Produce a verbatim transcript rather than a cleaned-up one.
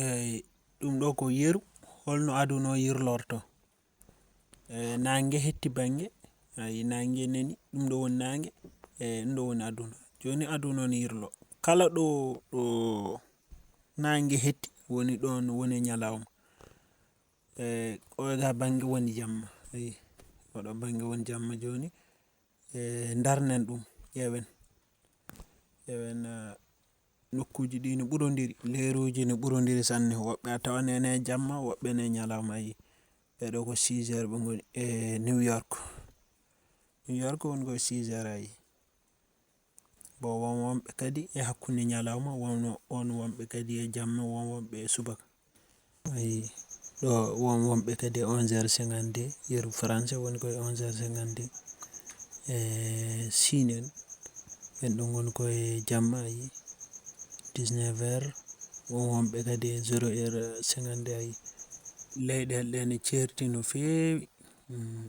Eyi, ɗum ɗo ko yeru, holno aduna o yirlorto. E, naange hetti bannge, ayi, naange neni, ɗum ɗo woni naange, e, ɗum ɗo woni aduna. Jooni aduna on yirlo. Kala ɗo, ɗo naange hetti, woni ɗon woni ñalawma. E, oɗo bannge woni jamma. Ayi, oɗo bannge woni jamma jooni. E, ndarnen ɗum, ƴeewen. Ƴeewen, ah, nokkuuji ɗi no ɓurondiri, leeruuji no ɓurondiri sanne. Woɓɓe a tawan ene jamma, woɓɓe ne ñalawma, ayi. Ɓeɗo ko six heures ɓe ngoni e New York. New York woni ko six heures, ayi. Bon, won wonɓe kadi e hakkunde ñalawma, won, won wonɓe kadi e jamma, won wonɓe e subaka. Ayi, ɗo won wonɓe kadi e onze heures cinquante-deux, yeru français woni koye onze heures cinquante-deux. E Siin en, ɓen ɗon ngoni koye jamma, ayi, dix-neuf heures, won wonɓe kadi e zéro heure cinquante-deux, ayi. Leyɗeele ɗe ne ceerti no feewi. Mm.